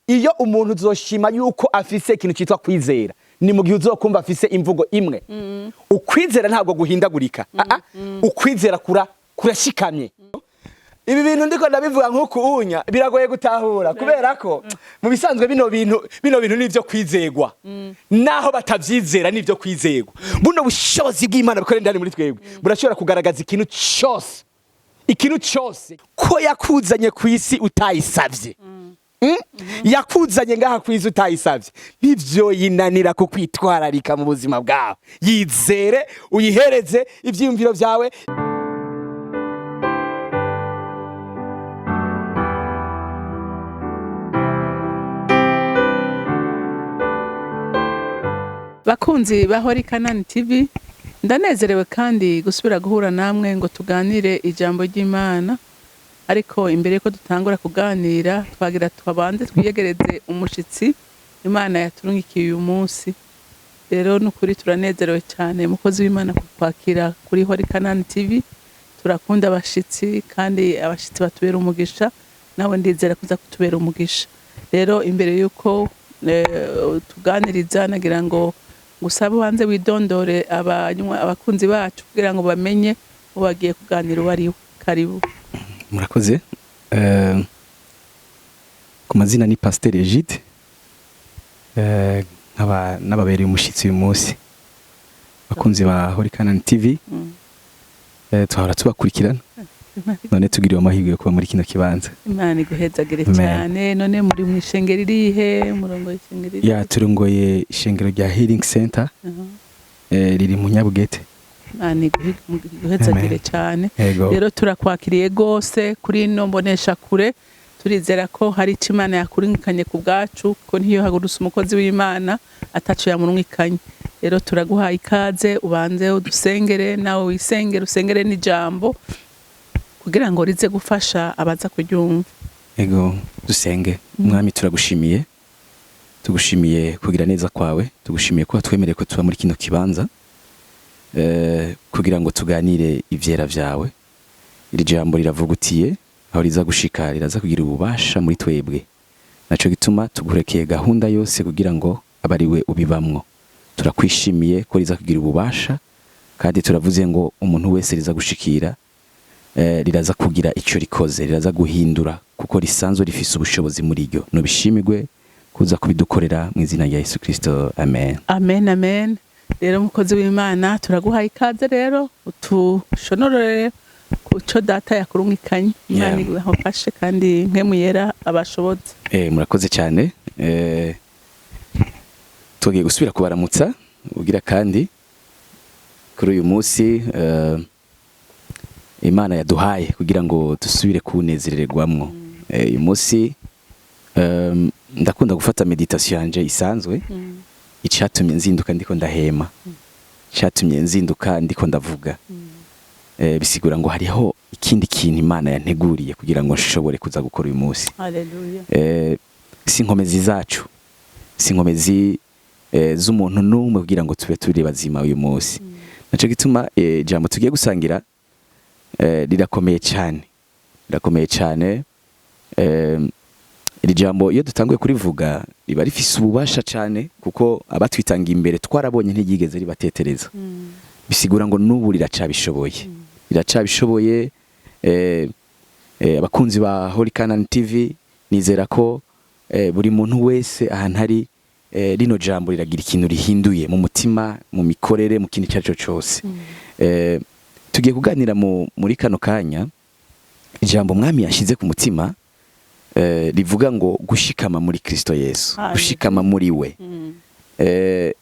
Iyo umuntu uzoshima yuko afise ikintu cyitwa kwizera, ni mu gihe uzokumva afise imvugo imwe. Ukwizera ntabwo guhindagurika. Ukwizera kurashikamye. Ibi bintu ndiko ndabivuga nk'uku unya biragoye gutahura, kubera ko mu bisanzwe bino bintu ni ivyo kwizegwa, naho batavyizera ni ivyo kwizegwa. Buno bushobozi bw'Imana bukorera indani muri twebwe burashobora kugaragaza ikintu cyose, ikintu cyose ko yakuzanye ku isi utayisavye. Yakuzanye ngaha ku isi utayisavye, ntivyo yinanira kukwitwararika mu buzima bwawe. Yizere, uyihereze ivyiyumviro vyawe. Bakunzi ba Holy Canaan TV, ndanezerewe kandi gusubira guhura namwe ngo tuganire ijambo ry'Imana. Ariko imbere yuko dutangura kuganira, twagira twabanze twiyegereze umushitsi Imana yaturungikiye uyu munsi. Rero nukuri turanezerewe cyane, mukozi w'Imana, kukwakira kuri Holy Canaan TV. Turakunda abashitsi kandi abashitsi batubera umugisha, nawe ndizera kuza kutubera umugisha. Rero imbere yuko tuganiriza, nagira ngo ngusabe ubanze widondore abanywa abakunzi bacu kugira ngo bamenye uwo bagiye kuganira uwo ari we. Karibu. Murakoze. Ku mazina ni Pasteur Egide, nkaba nababereye umushitsi uyu munsi. Bakunzi ba Holy Canaan TV, twahora tubakurikirana, none tugiriwe amahirwe yo kuba muri kino kibanza. Imana iguhezagire Amen. cyane. None muri mu ishengero irihe? Murongo w'ishengero irihe? Ya, turongoye ishengero rya Healing Center, riri mu Nyabugete. Imana iguhezagire Amen. cyane. Yego. Rero turakwakiriye gose kuri ino mbonesha kure. Turizera ko hari icyo Imana yakurungikanye ku bwacu, ko ntiyo hagurutse umukozi w'Imana ataco yamurungikanye. Rero turaguhaye ikaze, ubanze udusengere, nawe wisengere, usengere n'ijambo kugira ngo rize gufasha abaza kuryumva. Ego, dusenge. Mwami, turagushimiye, tugushimiye kugira neza kwawe, tugushimiye ko watwemereye ko tuba muri kino kibanza kugira ngo tuganire ivyera vyawe. Iri jambo riravugutiye, aho riza gushika riraza kugira ububasha muri twebwe. Naco gituma tugurekeye gahunda yose kugira ngo abe ari we ubibamwo. Turakwishimiye ko riza kugira ububasha, kandi turavuze ngo umuntu wese riza gushikira, riraza kugira icyo rikoze, riraza guhindura, kuko risanzwe rifise ubushobozi muri ryo. Nubishimirwe kuza kubidukorera mu izina rya Yesu Kristo, amen. Amen, amen. Rero mukozi w'Imana, turaguhaye ikaze, rero utushonorore ku cyo Data yakurungikanye. Imana igufashe kandi Mpwemu Yera abashobotse. Murakoze cyane. Tugiye gusubira kubaramutsa ugira kandi kuri uyu munsi Imana yaduhaye kugira ngo dusubire kunezererwamwo. Uyu munsi ndakunda gufata méditation yanje isanzwe. Icatumye nzinduka ndiko ndahema, icatumye nzinduka ndiko ndavuga, bisigura ngo hariho ikindi kintu Imana yanteguriye kugira ngo nshobore kuza gukora uyu munsi. Haleluya. Si inkomezi zacu, si inkomezi z'umuntu n'umwe kugira ngo tube turi bazima uyu munsi. Naco gituma ijambo tugiye gusangira rirakomeye cyane, rirakomeye cyane. Iri jambo iyo dutanguye kurivuga riba rifise ububasha cyane, kuko abatwitangiye imbere twarabonye ntiryigeze ribatetereza. Bisigura ngo n'ubu riracabishoboye, riracabishoboye. Abakunzi ba Holy Canaan TV, nizera ko buri muntu wese ahantu ari, rino jambo riragira ikintu rihinduye mu mutima, mu mikorere, mu kintu icyo ari cyo cyose. Tugiye kuganira muri kano kanya ijambo Mwami yashize ku mutima, rivuga ngo gushikama muri Kristo Yesu. Hallelujah. Gushikama muri we.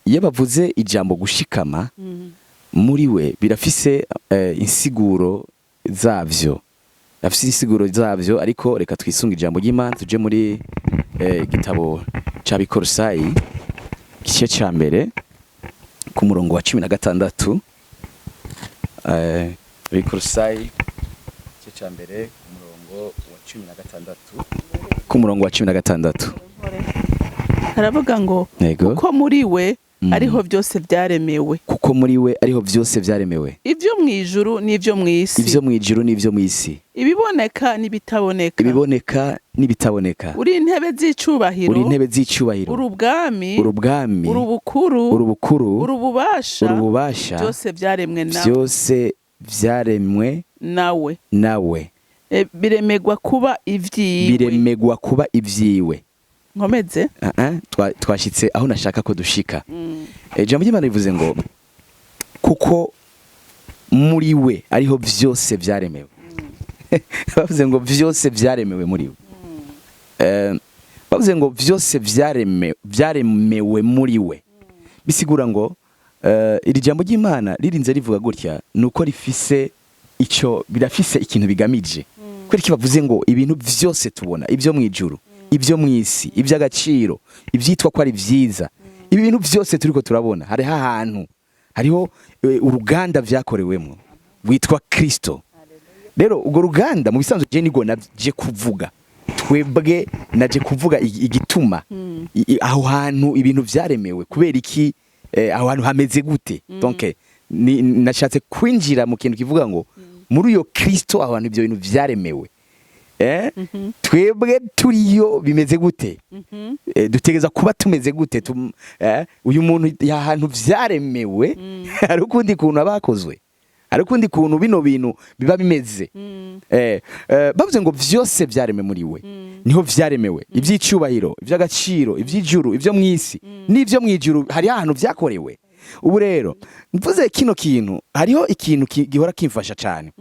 Iyo bavuze ijambo gushikama muri we, birafise insiguro zavyo, birafise insiguro zavyo. Ariko reka twisunge ijambo ry'Imana, tuje muri igitabo c'Abikorosayi, igice ca mbere, ku murongo wa 16. Abikorosayi igice ca mbere, ku murongo wa 16, ku murongo wa 16. Haravuga ngo: Yego. "Kuko muri we ariho byose byaremewe." Kuko Kuko muri we ariho vyose vyaremewe, ivyo mu ijuru n'ivyo mu isi, ivyo mu ijuru n'ivyo mu isi, ibiboneka n'ibitaboneka, ibiboneka n'ibitaboneka, uri intebe z'icubahiro, uri intebe z'icubahiro, uri ubwami, uri ubwami, uri ubukuru, uri ubukuru, uri ububasha, uri ububasha, byose vyaremwe nawe, vyose vyaremwe nawe, nawe, biremegwa kuba ivyiwe. Biremegwa kuba ivyiwe. Nkomeze. Ah, ah, twashitse aho nashaka ko dushika. Ijambo ry'Imana rivuze ngo kuko muri we ariho vyose vyaremewe. Bavuze ngo vyose vyaremewe muri we. Bavuze ngo vyose vyaremewe muri we, bisigura ngo iri jambo ry'Imana ririnze rivuga gutya nuko rifise ico, birafise ikintu bigamije. Kubera iki bavuze ngo ibintu vyose tubona, ibyo mu ijuru, ibyo mu isi, iby'agaciro, ibyitwa ko ari vyiza, ibi bintu vyose turiko turabona, hariho ahantu, hariho uruganda vyakorewemwo rwitwa Kristo. Rero urwo ruganda mu bisanzwe je nirwo naje kuvuga, twebwe naje kuvuga igituma aho hantu ibintu vyaremewe, kubera iki, aho hantu hameze gute. Donc nashatse kwinjira mu kintu kivuga ngo muri uyo Kristo aho hantu ivyo bintu vyaremewe, twebwe turiyo bimeze gute, dutegereza kuba tumeze gute, uyu muntu ahantu vyaremewe hari ukundi kuntu abakozwe, hari ukundi kuntu bino bintu biba bimeze. Bavuze ngo vyose vyaremwe muri we, niho vyaremewe, ivy'icubahiro, ivy'agaciro, ivy'ijuru, ivyo mw'isi n'ivyo mw'ijuru, hari ahantu vyakorewe. Ubu rero mvuze kino kintu, hariho ikintu gihora kimfasha cane.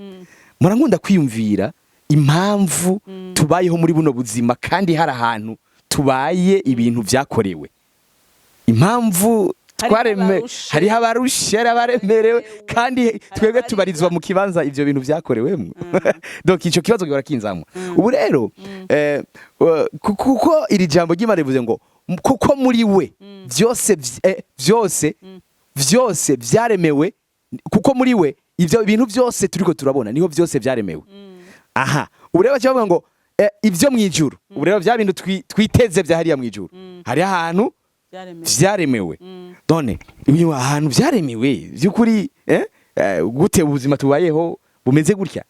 Murankunda kwiyumvira impamvu tubayeho muri buno buzima kandi hari ahantu tubaye ibintu vyakorewe, impamvu hariho twareme, abarushe. Hariho abarushe, hari abaremerewe, kandi twebwe abarira. Tubarizwa mu kibanza ivyo bintu vyakorewemwo. Donc ico kibazo gihora kinzamwo. Ubu rero kuko iri jambo ry'Imana rivuze ngo kuko muri we vyose vyose vyaremewe, kuko muri we ivyo bintu vyose turiko turabona niho vyose vyaremewe. Aha ubu rero baca bavuga ngo ivyo mwijuru, ubu rero vya bintu twiteze vya hariya mwijuru, hari ahantu vyaremewe. Vyaremewe. None uyu ahantu vyaremewe vy'ukuri, gute ubuzima tubayeho bumeze gutya?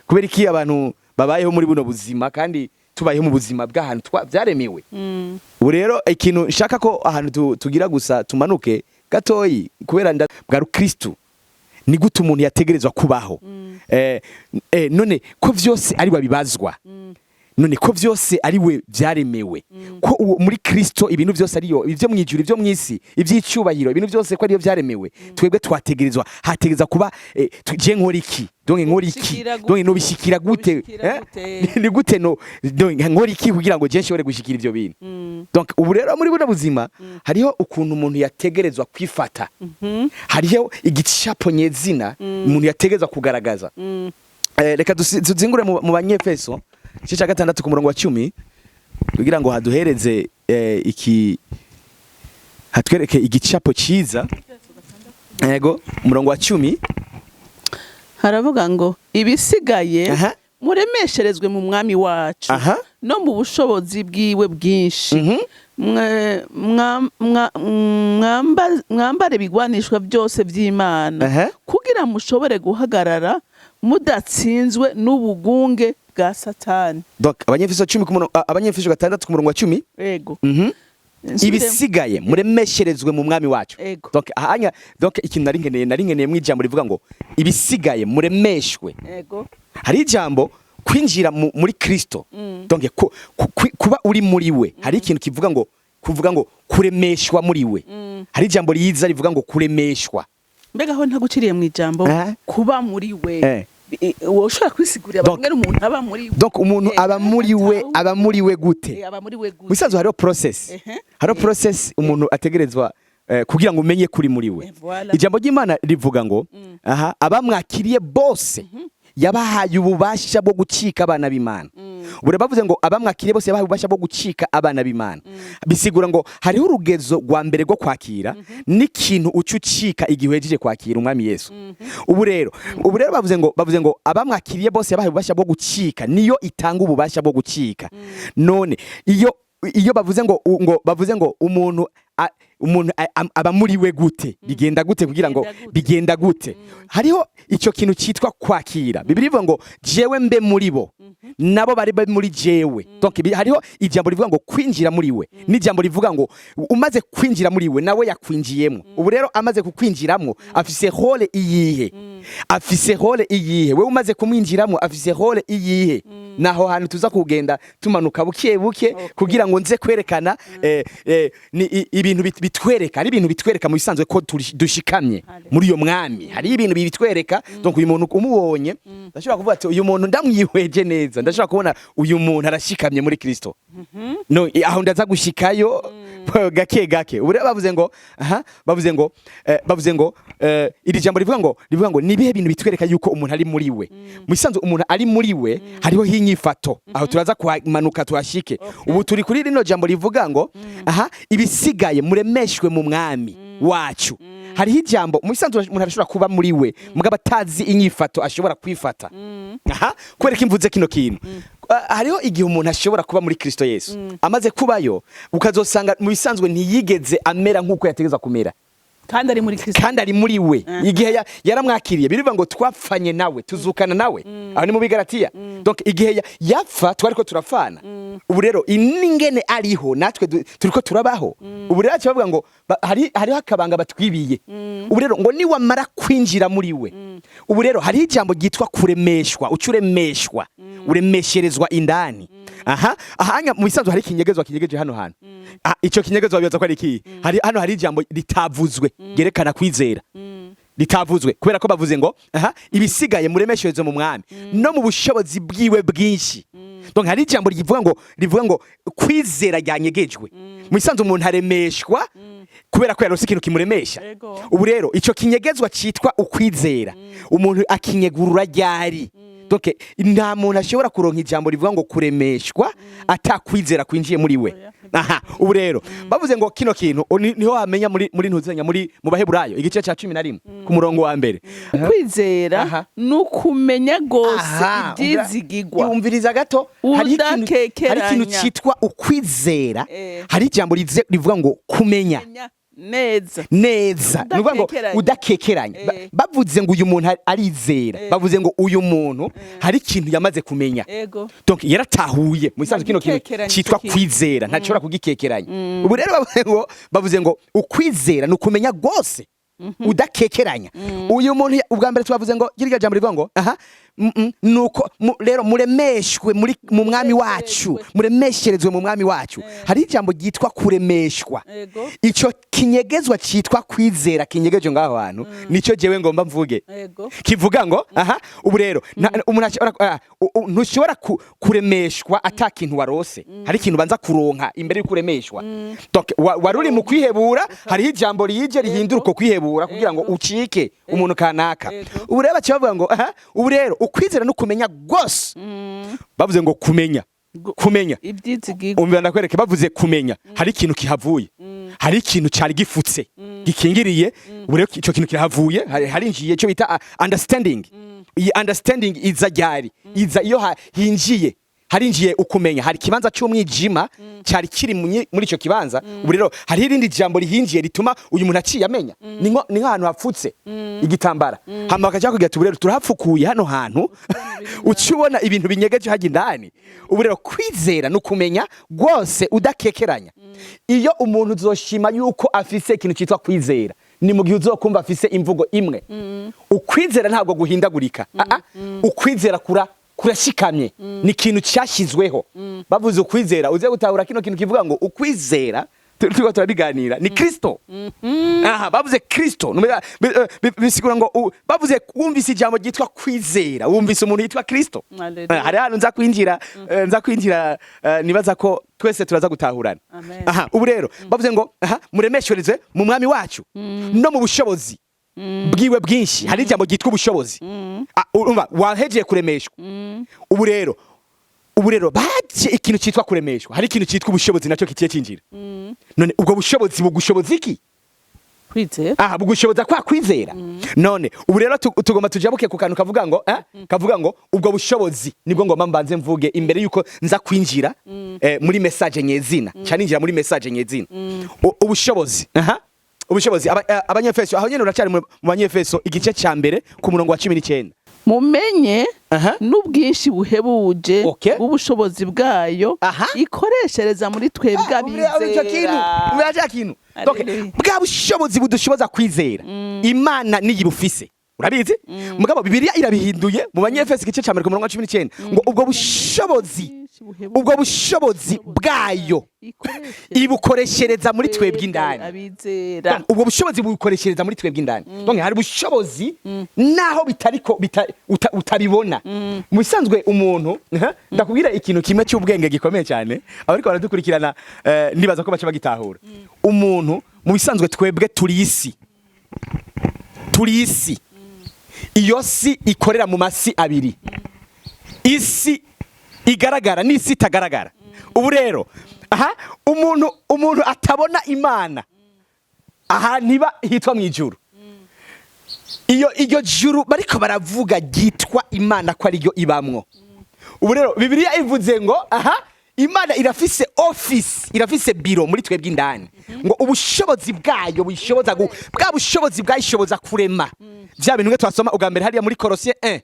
Kubera iki abantu babayeho muri buno buzima kandi tubayeho mu buzima bw'ahantu vyaremewe? Ubu rero ikintu nshaka ko ahantu tugira gusa tumanuke gatoyi, kubera bwa rukristu ni gute umuntu yategerezwa kubaho. None ko vyose ari wabibazwa, none ko vyose ari we vyaremewe, ko uwo muri Kristo ibintu vyose ariyo, ivyo mwijuru, ivyo mwisi, ivy'icyubahiro, ibintu vyose ko ariyo vyaremewe, twebwe twategerezwa, hategereza kuba je nkora iki? Donc nkora iki? Ubishikira gute? Donc nobishikira gute? Ubishikira Eh? gute? Ni gute no, donc nkora iki kugira ngo je nshobore gushikira ivyo bintu? Donc ubu rero muri buno buzima hariho ukuntu umuntu yategerezwa kwifata, hariho igicapo nyezina umuntu yategerezwa kugaragaza. Reka tuzingure mu Banyefeso igice cya 6 ku murongo wa 10 kugira ngo haduhereze iki, hatwereke igicapo ciza. Yego, umurongo wa 10. Haravuga ngo ibisigaye muremesherezwe mu Mwami wacu no mu bushobozi bwiwe bwinshi. Mwambare ibigwanishwa byose by'Imana kugira mushobore guhagarara mudatsinzwe n'ubugunge bwa Satani. Donc Abanyefeso 10 ku murongo, Abanyefeso 6 ku murongo wa 10. Ego. Nsubiremo. Ibisigaye muremesherezwe mu Mwami wacu. Ego. Donc ahanya, donc ikintu nari nkeneye mu ijambo rivuga ngo ibisigaye muremeshwe. Hari ijambo kwinjira muri Kristo, donc kuba uri muri we, hari ikintu kivuga ngo kuvuga ngo kuremeshwa muri we. Hari ijambo riza rivuga ngo kuremeshwa. Mbega aho ntaguciriye mu ijambo, kuba muri we, wowe ushobora kwisigurira abantu umuntu aba muri we? Donc umuntu aba muri we, aba muri we gute? Aba muri we gute? Musanzwe hariho process, hariho process umuntu ategerezwa kugira ngo umenye kuri muri we. Voilà. Ijambo ry'Imana rivuga ngo aha abamwakiriye bose yabahaye ububasha bwo gucika abana b'Imana. Ubu rero bavuze ngo abamwakiriye bose yabahaye ububasha bwo gucika abana b'Imana, bisigura ngo hariho urugezo rwa mbere rwo kwakira n'ikintu uca ucika igihe uhejeje kwakira Umwami Yesu. Ubu rero bavuze ngo abamwakiriye bose yabahaye ububasha bwo gucika, niyo itanga ububasha bwo gucika. None iyo bavuze ngo umuntu umuntu aba muri we gute, bigenda gute kugira ngo Bigenda gute? Bigenda gute? Hariho icyo kintu cyitwa kwakira. Bibiliya ivuga ngo jewe mbe muri bo, nabo bari bari muri jewe. Donc hariho ijambo rivuga ngo kwinjira muri we, n'ijambo rivuga ngo umaze kwinjira muri we, nawe yakwinjiyemo. Ubu rero amaze kukwinjiramo, afise rôle iyihe? Afise rôle iyihe? Wewe umaze kumwinjiramo, afise rôle iyihe? Naho hantu tuza kugenda tumanuka buke buke kugira ngo nze kwerekana ni ibintu bitwereka, ari ibintu bitwereka mu bisanzwe ko dushikamye muri uyo mwami. Hari ibintu bitwereka. Donc uyu muntu umubonye, ndashobora kuvuga ati uyu muntu ndamwihweje neza, ndashobora kubona uyu muntu arashikamye muri Kristo. No aho ndaza gushikayo gake gake. Ubu rero bavuze ngo, aha, bavuze ngo iri jambo rivuga ngo ni ibihe bintu bitwereka yuko umuntu ari muri we? Mu bisanzwe umuntu ari muri we, hariho inyifato. Aho turaza kumanuka tuhashike. Ubu turi kuri rino jambo rivuga ngo aha, ibisigaye muremeshwe mu mwami wacu. Hariho ijambo, mu bisanzwe umuntu arashobora kuba muri we, mugabo atazi inyifato ashobora kwifata. Aha, kubera ko imvuze kino kintu, hariho igihe umuntu ashobora kuba muri Kristo Yesu, amaze kubayo ukazosanga mu bisanzwe ntiyigeze amera nk'uko yategeza kumera. Kandi ari muri Kristo. Kandi ari muri we. Igihe yaramwakiriye, birivuga ngo twapfanye nawe, tuzukana nawe. Aho ni mu Bigaratiya. Donc igihe yapfa, twariko turafana. Ubu rero iningene ariho, natwe turiko turabaho. Ubu rero bavuga ngo hariho akabanga batwibiye. Ubu rero ngo niwamara kwinjira muri we, ubu rero hariho ijambo ryitwa kuremeshwa. Uca uremeshwa, uremesherezwa indani. Aha ahanya mu bisanzwe hari ikinyegezwa kinyegeje hano hantu. Ah, ico kinyegezwa bibaza ko ari iki? Hari hano hari ijambo ritavuzwe ryerekana kwizera, ritavuzwe kubera ko bavuze ngo aha, ibisigaye muremeshereze mu mwami no mu bushobozi bwiwe bwinshi. Donc hari ijambo rivuga ngo kwizera ryanyegejwe. Mu bisanzwe umuntu aremeshwa kubera ko yarose ikintu kimuremesha. Ubu rero ico kinyegezwa citwa ukwizera, umuntu akinyegurura ryari? Donc nta muntu ashobora kuronka ijambo rivuga ngo kuremeshwa atakwizera kwinjiye muri we. Aha, ubu rero bavuze ngo kino kintu niho wamenya muri ntuzenya muri mu Baheburayo igice ca 11 ku murongo wa mbere. Kwizera ni ukumenya rwose ibyizigigwa. Umviriza gato, hari ikintu, hari ikintu Udakekeranya. cyitwa ukwizera. Hari ijambo rivuga ngo kumenya Kumenya neza. Neza, ni ukuvuga ngo Udakekeranya. udakekeranya. Bavuze ngo uyu muntu arizera, bavuze ngo uyu muntu hari ikintu yamaze kumenya. Donc yaratahuye mu bisanzwe kino kintu Ntagikekeranya cyitwa ico kintu. kwizera, ntashobora kugikekeranya. Ubu rero bavuze ngo ukwizera ni ukumenya rwose udakekeranya. Uyu muntu ubwa mbere twavuze ngo kirya jambo rivuga ngo aha, nuko rero muremeshwe muri mu mwami wacu, muremesherezwe mu mwami wacu. Hari ijambo ryitwa kuremeshwa. Ico kinyegezwa cyitwa kwizera kinyegeje ngaho hantu, nico jewe ngomba mvuge, kivuga ngo aha, ubu rero umuntu ashobora ntushobora kuremeshwa ata kintu warose. Hari ikintu banza kuronka imbere y'uko uremeshwa. Donc wari uri mu kwihebura, hariho ijambo rije rihindura uko kwihebura kugira ngo ucike umuntu kanaka. Ubu rero baca bavuga ngo aha, ubu rero ukwizera no kumenya rwose. Bavuze ngo kumenya, kumenya Ibyizigigwa. Umva ndakwereke, bavuze kumenya, hari ikintu kihavuye, hari ikintu cyari gifutse gikingiriye. Ubu rero ico kintu kirahavuye, harinjiye icyo bita understanding. Iyi understanding iza ryari? Iza iyo hinjiye, harinjiye ukumenya. Hari ikibanza cy'umwijima cyari kiri muri ico kibanza. Ubu rero hari irindi jambo rihinjiye rituma uyu muntu aciye amenya. Ni nk'ahantu hapfutse igitambara, hama bakaja kugira ati ubu rero turahapfukuye hano hantu, uca ubona ibintu binyegeje hajya indani. Ubu rero kwizera ni ukumenya rwose udakekeranya. Iyo umuntu uzoshima yuko afise ikintu cyitwa kwizera, ni mu gihe uzokumva afise imvugo imwe. Ukwizera ntabwo guhindagurika. Ukwizera kurashikamye, ni ikintu cyashyizweho. Bavuze ukwizera, uze gutahura kino kintu kivuga ngo ukwizera, turiko turabiganira, ni Kristo. Aha bavuze Kristo. Bisigura ngo bavuze, wumvise ijambo ryitwa kwizera, wumvise umuntu yitwa Kristo. Hallelujah. Hari ahantu nza kwinjira, nibaza ko twese turaza gutahurana. Amen. Aha, ubu rero bavuze ngo aha, muremeshereze mu mwami wacu no mu bushobozi bwiwe bwinshi. Hari ijambo ryitwa ubushobozi. Ah, urumva wahejeye kuremeshwa. Ubu rero baje ikintu cyitwa kuremeshwa, hari ikintu cyitwa ubushobozi nacyo kigiye kinjira. None ubwo bushobozi bugushoboza iki? Kwizera. Aha, bugushoboza kwa kwizera. None ubu rero tugomba tujabuke ku kantu kavuga ngo kavuga ngo ubwo bushobozi nibwo ngomba mbanze mvuge imbere yuko nza kwinjira muri message nyezina, cyane ninjira muri message nyezina. Ubushobozi, aha, ubushobozi. Abanyefeso, aho nyene uracari mu Banyefeso, igice ca mbere ku murongo wa 19. Mumenye n'ubwinshi buhebuje bw'ubushobozi bwayo ikoreshereza muri twebwe Icyo kintu, abizera. Umvira cya kintu. Donc, Haleluya. bwa bushobozi budushoboza kwizera, Imana niyibufise, urabizi. Mugabo Bibiliya irabihinduye mu Banyefeso igice ca mbere ku murongo wa 19 ngo ubwo bushobozi, ubwo bushobozi bwayo ibukoreshereza muri twebwe indani. Abizera. Donc, ubwo bushobozi bukoreshereza muri twebwe indani. Donc hari bushobozi naho bitariko utabibona. Mu bisanzwe umuntu, ndakubwira ikintu kimwe cy'ubwenge gikomeye cyane, abariko baradukurikirana nibaza ko baca bagitahura. Umuntu mu bisanzwe, twebwe turi isi, turi isi. Iyo si ikorera mu masi abiri, isi igaragara n'isi itagaragara. Ubu rero aha umuntu atabona Imana, aha ntiba hitwa mu ijuru. Iyo iryo juru bariko baravuga ryitwa Imana ko ariryo ibamwo. Ubu rero Bibiliya ivuze ngo aha Imana irafise office, irafise biro muri twebwe indani, ngo ubushobozi bwayo bushoboza bwa bushobozi bwayishoboza kurema vya bintu mwe twasoma ubwa mbere hariya muri Colossiens 1,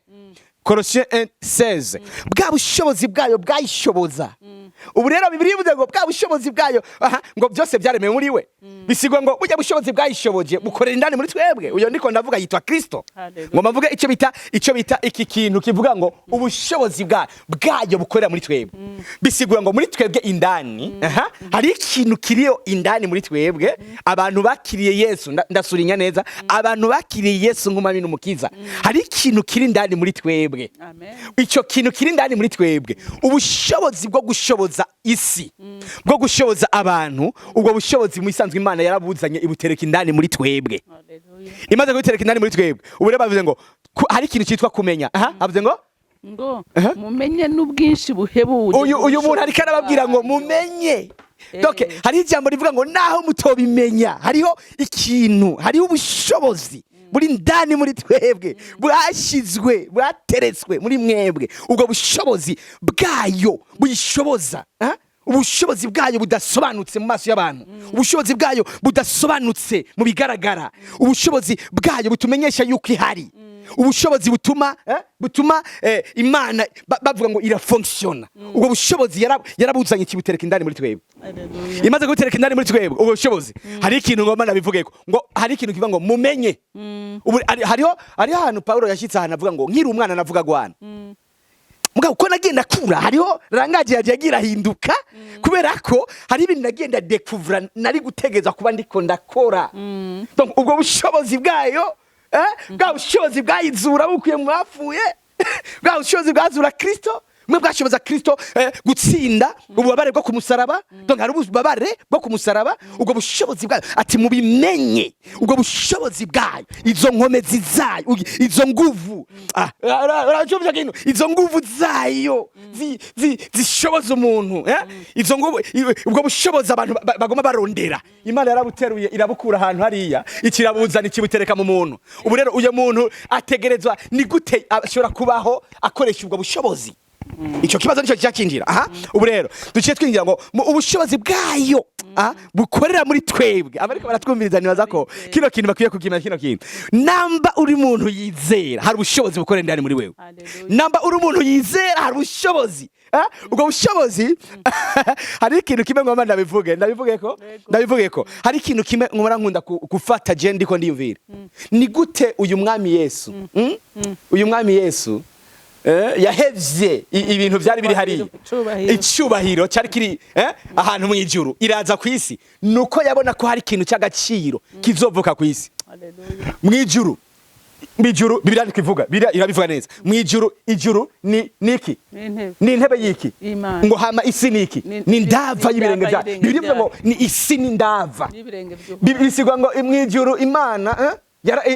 Colossiens 1:16, bwa bushobozi bwayo bwayishoboza. Ubu rero Bibiliya ivuze ngo bwa bushobozi bwayo, aha, ngo byose byaremewe muri we, bisigwa ngo burya bushobozi bwayishoboje bukorera indani muri twebwe. Uyo ndiko ndavuga yitwa Kristo. Hallelujah. Ngo mbavuge icyo bita iki kintu kivuga ngo ubushobozi bwayo bukorera muri twebwe, bisigura ngo muri twebwe indani, aha, hari ikintu kiriyo indani muri twebwe abantu bakiriye Yesu. Ndasurinya neza, abantu bakiriye Yesu nk'umwami n'umukiza, hari ikintu kiri indani muri twebwe. Amen. Icyo kintu kiri indani muri twebwe, ubushobozi bwo gushoboza isi, bwo gushoboza abantu, ubwo bushobozi mu isanzwe Imana yarabuzanye ibutereka indani muri twebwe. Hallelujah. Imaze kubitereka indani muri twebwe, ubu rero bavuze ngo hari ikintu cyitwa kumenya. Aha bavuze ngo Ngo mumenye n'ubwinshi buhebuje uyu muntu ariko arababwira ngo mumenye. Donc hari ijambo rivuga ngo naho mutobimenya, hariho ikintu, hariho ubushobozi buri ndani muri twebwe, bwashyizwe, bwateretswe muri mwebwe. Ubwo bushobozi bwayo buyishoboza, ah? Ubushobozi bwayo budasobanutse mu maso y'abantu, ubushobozi bwayo budasobanutse mu bigaragara, ubushobozi bwayo butumenyesha yuko ihari, ubushobozi butuma Imana bavuga ngo irafonctionna. Ubwo bushobozi yarabuzanye kibutereka indani muri twebwe. Hallelujah. Imaze kubutereka indani muri twebwe ubwo bushobozi, hari ikintu ngomba nabivugeko, ngo hari ikintu kivuga ngo mumenye. Ubu hariho ahantu Paulo yashyitse ahantu avuga ngo nkiri umwana navuga gwana. Mugabo uko nagenda kura, hariho langage yagiye agira ahinduka, kubera ko hari ibintu nagenda découvra nari gutegeza kuba ndiko ndakora. Donc ubwo bushobozi bwayo, bwa bushobozi bwayizura bukuye mu bapfuye, bwa bushobozi bwazura Kristo, mwe bwashoboza Kristo gutsinda ububabare bwo ku musaraba. Donc hari ububabare bwo ku musaraba. Ubwo bushobozi bwayo, ati mubimenye, ubwo bushobozi bwayo, izo nkomezi zayo, izo nguvu, uracumva kintu, izo nguvu zayo zishoboza umuntu, izo nguvu, ubwo bushobozi abantu bagoma barondera, Imana yarabuteruye irabukura ahantu hariya, ikirabuzana ikibutereka mu muntu. Ubu rero uyo muntu ategerezwa, ni gute ashobora kubaho akoresha ubwo bushobozi? Icyo kibazo nicyo kica. Aha ubu rero duciye twinjira ngo ubushobozi bwayo, bukorera muri twebwe. Abariko baratwumviriza nibaza ko kino kintu bakwiye kukimenya. Kino kintu, namba uri muntu yizera, hari ubushobozi bukorera indani muri wewe. Hallelujah. Namba uri umuntu yizera, hari ubushobozi. Ubwo bushobozi, hari ikintu kimwe ngomba ndabivuge ko ndabivuge ko hari ikintu kimwe nkora nkunda gufata je ndiko ndiyumvira ni gute uyu mwami Yesu, Uyu mwami Yesu yahevye ibintu byari biri hariya. Icubahiro. Icyubahiro cyari kiri ahantu mu ijuru, iraza ku isi, nuko yabona ko hari ikintu cy'agaciro kizovuka ku isi. Hallelujah. Mu ijuru Bibiliya ntikuvuga, Bibiliya irabivuga neza. Mu ijuru, ijuru ni niki? Ni intebe. Ni intebe y'iki? Y'Imana. Ngo hama isi ni iki? Ni- Ni indava ni y'ibirenge indava byayo. y'ibirenge Bibiliya ivuga ngo ni isi ni indava. N'ibirenge by'uhoraho. Bisigwa ngo mu ijuru Imana,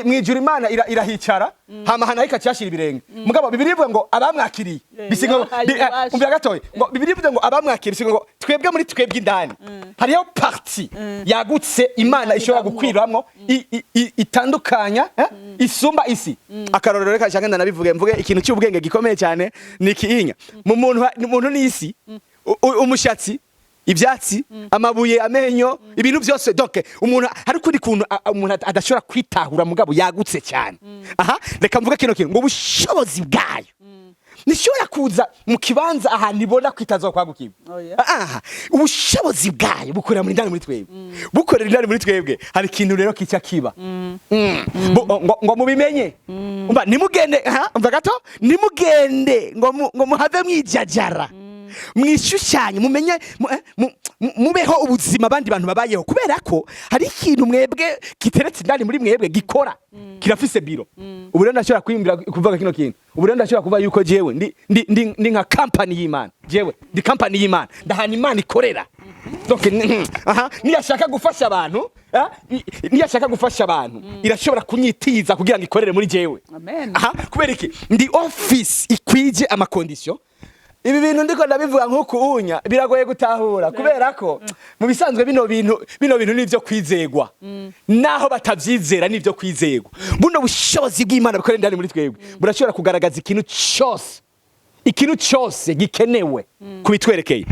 Mwijuru Imana irahicara, hama hana ikacashira ibirenge. Mugabo Bibiliya ivuga ngo abamwakiriye, bisiga ngo yabahaye ububasha. Umvira gatoya, ngo Bibiliya ivuga ngo abamwakiriye, bisiga ngo twebwe, muri twebwe indani hariyo partie yagutse Imana ishobora ibamwo. gukwiramwo, itandukanya, isumba isi. Akarorero, reka nshaka ndanabivuge, mvuge ikintu cy'ubwenge gikomeye cyane. Ni kiinya mu muntu, muntu n'isi, umushatsi, ibyatsi, amabuye, amenyo, ibintu byose. Donc umuntu hari ukundi kuntu umuntu adashobora kwitahura, mugabo yagutse cyane. Aha reka mvuge kino kintu, ngo ubushobozi bwayo ntishobora kuza mu kibanza ahantu ibona kwitaza kwagukirwa. Oya. Aha ubushobozi bwayo bukorera muri ndani muri twebwe, bukorera indani muri twebwe. Hari ikintu rero kica kiba. Ngo mubimenye, umva, nimugende, ha, umva gato, nimugende ngo muhave mwijajara, mwishushanye, mumenye mubeho ubuzima abandi bantu babayeho, kubera ko hari ikintu mwebwe kiteretse indani muri mwebwe gikora, kirafise biro. Ubu rero ndashobora kwimbira kuvuga kino kintu. Ubu rero ndashobora kuvuga yuko jewe ndi nka company y'Imana. Jewe ndi company y'Imana, ndahana Imana ikorera. Donc aha niyashaka gufasha abantu, niyashaka gufasha abantu, irashobora kunyitiza kugira ngo ikorere muri jewe. Amen. Aha kubera iki? Ndi office ikwije ama conditions. Ibi bintu ndiko ndabivuga nk'uku unya biragoye gutahura, kubera ko mu bisanzwe bino bintu ni ivyo kwizegwa, naho batavyizera ni ivyo kwizegwa. Buno bushobozi bw'Imana bukorera indani muri twebwe burashobora kugaragaza ikintu cyose, ikintu cyose gikenewe kubitwerekeye.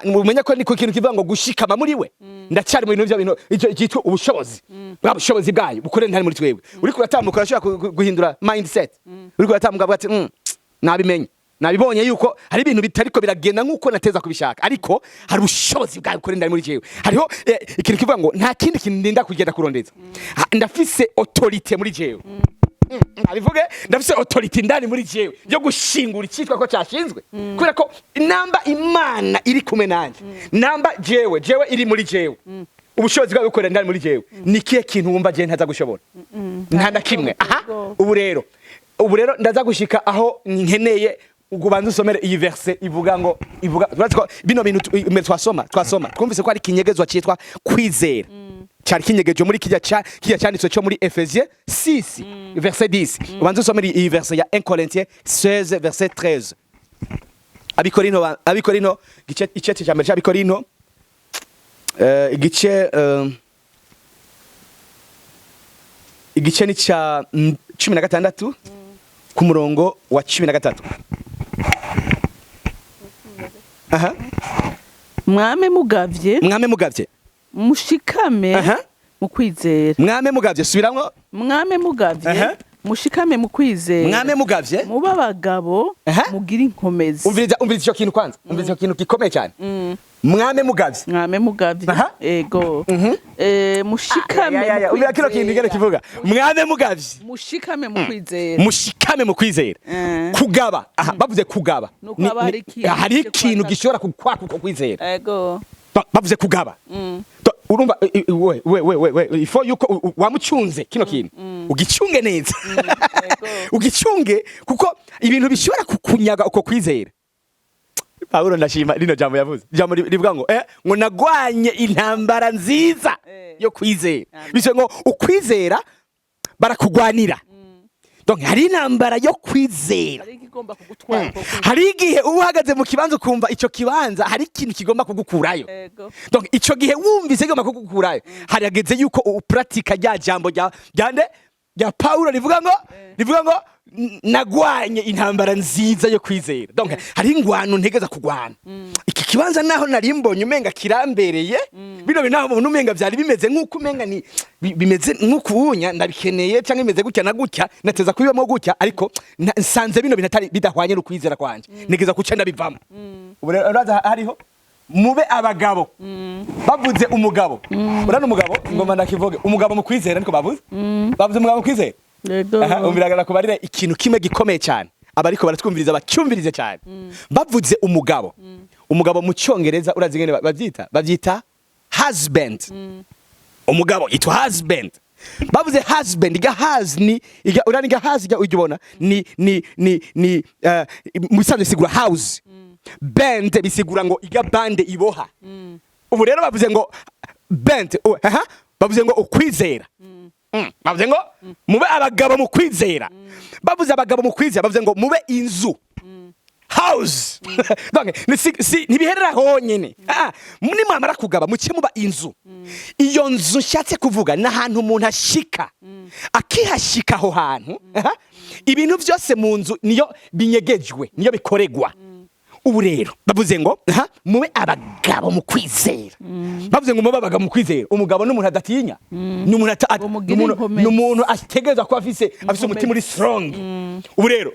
Mumenye ko niko ikintu kivuga ngo gushikama muri we. Ndacyari mu bintu bya bintu icyo cyitwa ubushobozi, bwa bushobozi bwayo bukorera indani muri twebwe. Uriko uratambuka, urashobora guhindura mindset. Uriko uratambuka uvuga ati: "Nabimenye, nabibonye yuko hari ibintu bitariko biragenda nk'uko nateza kubishaka, ariko hari ubushobozi bwawe bukorera indani muri jewe." Hariho ikintu kivuga ngo nta kindi kintu ndinda kugenda kurondeza. Ndafise autorité muri jewe. Abivuge, ndafise autorité indani muri jewe yo gushingura icyitwa ko cyashinzwe, kubera ko namba Imana iri kumwe nanje, namba jewe iri muri jewe, ubushobozi bwawe bukorera indani muri jewe, ni kihe kintu wumva jewe ntaza gushobora? Nta na kimwe. Aha ubu rero ndaza gushika aho nkeneye ubanza usomere iyi verset ivuga ngo, ivuga, urazi ko bino bintu imbere twasoma twumvise ko ari ikinyegezwa cyitwa kwizera, cyari kinyegeje muri kijya cyanditswe cyo muri Ephésiens 6 verset 10. Ubanza usomere iyi verset ya 1 Corinthiens 16 verset 13. Abikorino, Abikorino, gice igice cya mbere cy'Abikorino, igice ni cya 16 ku murongo wa 13. Aha. Mwame mugavye. Mwame mugavye. Mushikame mu kwizera. Mwame mugavye, subiramwo. Mwame mugavye, mushikame mu kwizera. Mwame mugavye. Mube abagabo, mugire inkomezi. Umviriza, umviriza icyo kintu kwanza, umviriza icyo kintu gikomeye cyane. Mwame mugavye. Mwame mugavye. Ego. Mushikame Ya, ya, ya. mu Umvira kino kintu ingene kwizera. kivuga: mwame mugavye. Mushikame mu kwizera. Mushikame mu kwizera. Kugaba aha, bavuze kugaba, Nuko haba hari ikintu hari cyo ikintu kwataka. gishobora kukwaka uko kwizera. Bavuze kugaba. Urumva, we we we we we ifo yuko wamucunze kino kintu, ugicunge neza. Ugicunge, kuko ibintu bishobora kukunyaga uko kwizera. Pawulo, ndashima rino jambo yavuze, jambo rivuga ngo ngo nagwanye intambara nziza yo kwizera. Amen. Bivuze ngo ukwizera barakugwanira. Donc hari intambara yo kwizera. Hari ikigomba kugutwara uko kwizera. Hari igihe uba uhagaze mu kibanza, ukumva icyo kibanza hari ikintu kigomba kugukurayo. Donc ico gihe wumvise kigomba kugukurayo, harageze yuko upratika rya jambo rya nde, rya Paulo, rivuga ngo nagwanye intambara nziza yo kwizera. Donc hari ingwano ntegeza kugwana. Iki kibanza naho nari mbonye umenga kirambereye, bino bintu naho mbona umenga vyari bimeze nk'uko umenga ni bimeze nk'uko ubunya ndabikeneye, cyangwa bimeze gutya na gutya, nateza kubibamo gutya, ariko nsanze bino bintu atari bidahwanye n'ukwizera kwanje, ntegeza kuca ndabivamo. Ubu rero uraza hariho mube abagabo. Bavuze umugabo, urana umugabo, ngoma ndakivuge, umugabo mu kwizera, niko bavuze. Bavuze umugabo mu kwizera. Ego. Aha, umviraga kubarira ikintu kimwe gikomeye cyane, abariko baratwumviriza bacyumvirize cyane. Bavuze umugabo, umugabo mu Cyongereza urazi ngene bavyita husband. Umugabo yitwa husband. Bavuze husband, iga hus ni iga, urani iga hus, iga ujya ubona ni mu bisanzwe bisigura house, band bisigura ngo iga bande iboha. Ubu rero bavuze ngo band, aha, bavuze ngo ukwizera. Bavuze ngo mube abagabo mu kwizera. Bavuze abagabo mu kwizera, bavuze ngo mube inzu, house. Donc si ntibiherera honyene. Ah, nimwamara kugaba, muce muba inzu. Iyo nzu nshatse kuvuga ni ahantu umuntu ashika, akihashika aho hantu, aha, ibintu byose mu nzu niyo binyegejwe, niyo bikoregwa. Ubu rero bavuze ngo, aha, mube abagabo mu kwizera. Bavuze ngo mube abagabo mu kwizera. Umugabo n'umuntu adatinya, ni umuntu Ngo mugire inkomezi. Ni umuntu ategerezwa kuba afise umutima uri strong. Ubu rero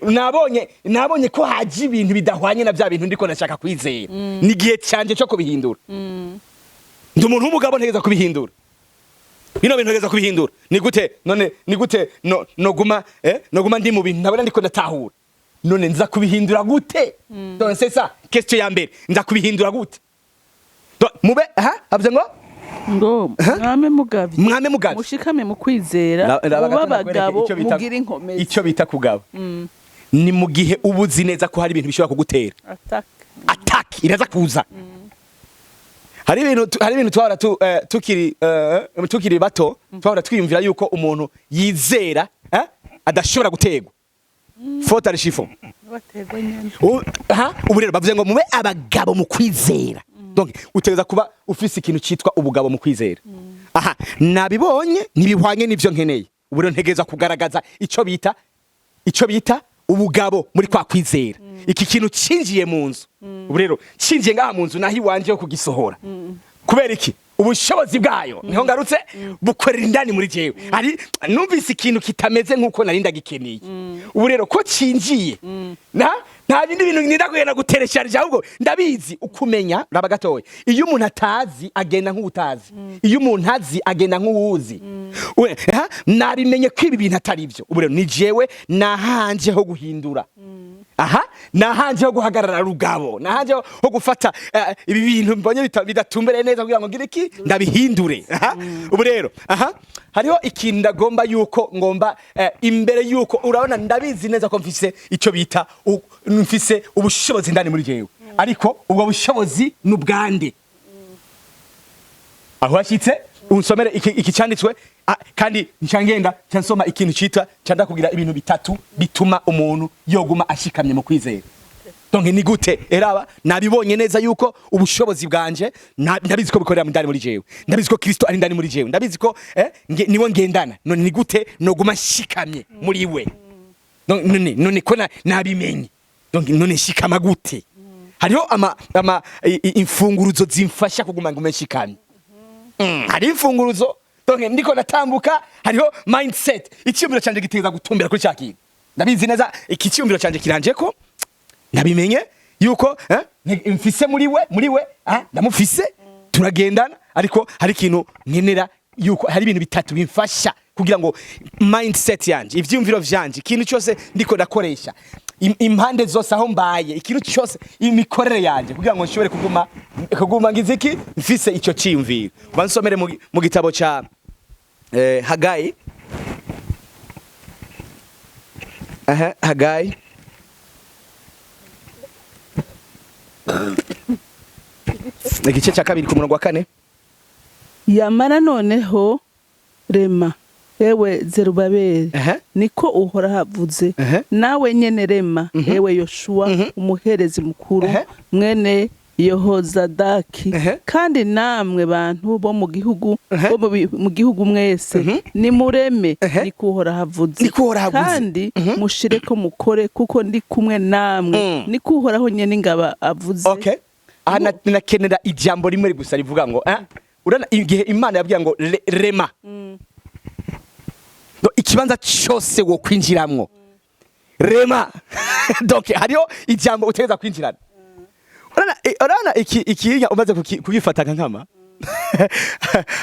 nabonye ko haje ibintu bidahwanye na bya bintu ndiko ndashaka kwizera. Ni igihe canje cyo kubihindura. Ndi umuntu w'umugabo, ntegereza kubihindura bino bintu, ntegereza kubihindura. Ni gute none? Ni gute no noguma noguma ndi mu bintu ntabona ndiko ndatahura? None nza kubihindura gute? Donc c'est ça question ya mbere: nza kubihindura gute? Donc mube, aha, havuze ngo Ngo mwame mugavye, mwame mugavye, mushikame mu kwizera, Raba mube gato ndakwereke abagabo, icyo bita- mugire inkomezi. Icyo bita kugaba ni mu gihe uba uzi neza ko hari ibintu bishobora kugutera attack. Attack iraza kuza. Hari ibintu twahora tukiri bato, twahora twiyumvira yuko umuntu yizera adashobora gutegwa. Faux, archi faux. Baterwa nyene. Ubu rero bavuze ngo mube abagabo mu kwizera. Donc utegereza kuba ufise ikintu cyitwa ubugabo mu kwizera. Aha nabibonye ntibihwanye n'ivyo nkeneye. Ubu rero ntegereza kugaragaza icyo bita ubugabo muri kwa kwizera. Iki kintu cinjiye mu nzu, ubu rero cinjiye ngaha mu nzu, naho iwanje yo kugisohora. Kubera iki? Ubushobozi bwayo niho ngarutse, bukorera indani muri jewe. Ari numvise ikintu kitameze nk'uko nari ndagikeneye. Ubu rero ko cinjiye, na nta bindi bintu ninda kugenda guteresharije, ahubwo ndabizi ukumenya. Raba gatoya: iyo umuntu atazi agenda nk'utazi, iyo umuntu azi agenda nk'uwuzi. Nabimenye ko ibi bintu atari byo. Ubu rero ni jewe nahanje ho guhindura, aha nahanje ho guhagarara rugabo, nahanje ho gufata ibi bintu mbonye bidatumbereye neza kugira ngo ngire iki? Ndabihindure. Aha ubu rero, aha hariho ikintu ndagomba yuko ngomba imbere yuko urabona, ndabizi neza ko mfise icyo bita mfise ubushobozi ndani muri jewe, ariko ubwo bushobozi ni ubwande? Aho washyitse unsomere iki cyanditswe, kandi nca ngenda nca nsoma ikintu citwa nca ndakubwira ibintu bitatu bituma umuntu yoguma ashikamye mu kwizera. Donc ni gute? Eraba, nabibonye neza yuko ubushobozi bwanje ndabizi ko bikorera ndani muri jewe, ndabizi ko Kristo ari ndani muri jewe, ndabizi ko niwe ngendana. None ni gute noguma nshikamye muri we? Donc none ko nabimenye, donc none nshikama gute? Hariho ama imfunguruzo zimfasha kuguma ngume nshikamye. Hari imfunguruzo. Donc ndiko ndatambuka, hariho mindset, icyumviro canje giteza gutumbera kuri cya kintu. Ndabizi neza iki cyumviro canje kiranje ko nabimenye yuko mfise muri we, ndamufise, turagendana, ariko hari ikintu nkenera yuko hari ibintu bitatu bimfasha kugira ngo mindset yanje, ivyumviro vyanje, ikintu cyose ndiko ndakoresha, impande zose aho mbaye, ikintu cyose, imikorere yanje, kugira ngo nshobore kuguma ngize iki? Mfise icyo cyiyumviro. Bansomere mu gitabo ca Hagayi. Aha, Hagayi igice cya 2 ku murongo wa 4. Yamara noneho rema, ewe Zerubabeli, niko Uhoraho avuze, nawe nyene rema, ewe Yoshuwa umuherezi mukuru, mwene Yehozadaki, kandi namwe bantu bo mu gihugu, bo mu gihugu mwese, nimureme, niko Uhoraho avuze, Niko Uhoraho avuze. kandi mushireko mukore, kuko ndi kumwe namwe, niko Uhoraho nyene ingabo avuze. Okay, aha nakenera ijambo rimwe gusa rivuga ngo urana igihe Imana yabwiye ngo rema. No, ikibanza cyose wo kwinjiramwo, rema. Donc hariho ijambo utegereza kwinjirana. Urana iki ikinya umaze kugifata nka nkama,